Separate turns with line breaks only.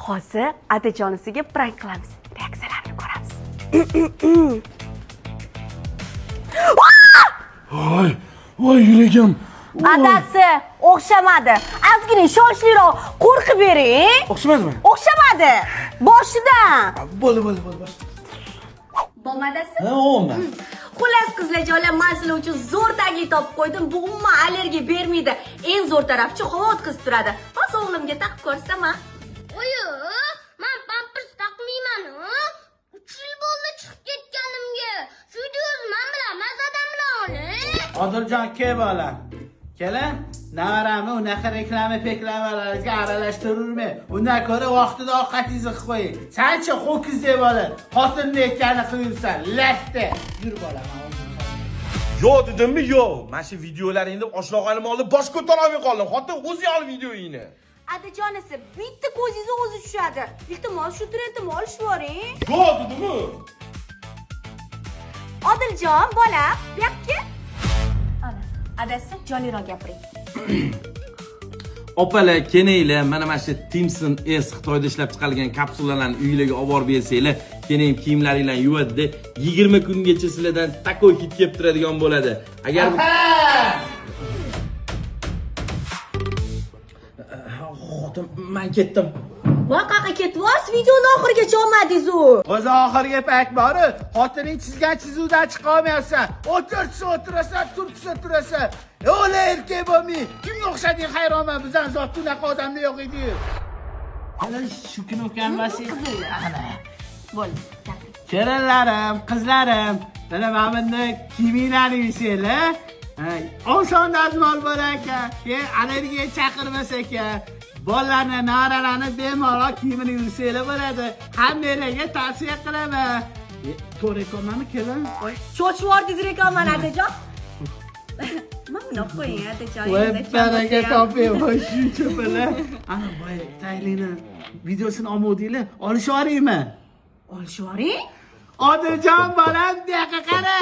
Hozir adajonisiga prank qilamiz. Reaksiyalarini ko'ramiz.
Voy, voy yuragim.
Adasi o'xshamadi. Ozgina ishonchliroq qo'rqib bering.
O'xshamadimi?
O'xshamadi. Boshidan.
Bo'ldi, bo'ldi, bo'ldi.
Bo'lmadasi?
Ha, o'lmadi.
Xullas qizlarjonlar, men sizlar uchun zo'r taglik topib qo'ydim. Bu umuman allergiya bermaydi. Eng zo'r tarafchi havo o'tkazib turadi. Hozir o'g'limga taqib ko'rsataman.
Oyi, men pampers taqmayman. 3 yil bo'ldi chiqib ketganimga. Shu o'zi men bilan mazadam bilan oling.
Odiljon, kel bolam. Kelin, nevaramni unaqa reklama peklamalarga aralashtirurmay. Undan ko'ra vaqtida ovqatingizni qilib qo'ying. Sancha ho'kizdek bola, xotinni aytganini qilib yursan, latta. Yur bolam,
Yo'q dedimmi, yo'q. Mana shu videolaringni oshlog'anim olib bosh ko'tara olmay qoldim. Xotin o'zi olib videoyingni.
Adajonisi, bitta ko'zingizni o'zi tushadi. Iltimos, shu trendni olishib yuboring.
Yo'q dedimmi?
Odiljon, bolam, bu yoqqa. Ana, adasi jonliroq gapiring.
Opalar, kelinglar, mana shu Timson S Xitoyda ishlab chiqarilgan kapsulalarni uylarga olib borib bersanglar, keyin kiyimlaringlarni yuvadi-da, 20 kungacha sizlardan takoy hid kelib turadigan bo'ladi. Agar xotin, men ketdim.
Voy, qayoqqa ketyapsiz? Videoni oxirigacha olmadingiz-u.
O'zi oxirgi payt bor-u, xotining chizgan chizuvdan chiqa olmayapsan. O'tirsa o'tirasan, tursa turasan. O'la erkak bo'lmay, kimga o'xshading hayronman, bizdan zotda unaqa odamlar yo'q edi. Ana shu knopkani bosing. Ana.
Bo'ldi.
Kelinlarim, qizlarim, mana bunda kiyiminglarni yuysanglar, oson dazmol bo'lar ekan, keyin allergiya chaqirmas ekan. Bolalarni, navaralarni bemalol kiyimini yuvsanglar bo'ladi. Hammanglarga tavsiya qilaman. To'g'ri reklamanmi kelin?
Cho'chib yubordingiz reklamani, adajon. Mana buni olib qo'ying, adajon.
Voy, baraka toping, voy shuncha bola. Ana boya taylikni videosini olmovdinglar, olishib yuboraymi?
Olishib yuboring.
Odiljon bolam, bu yoqqa qara.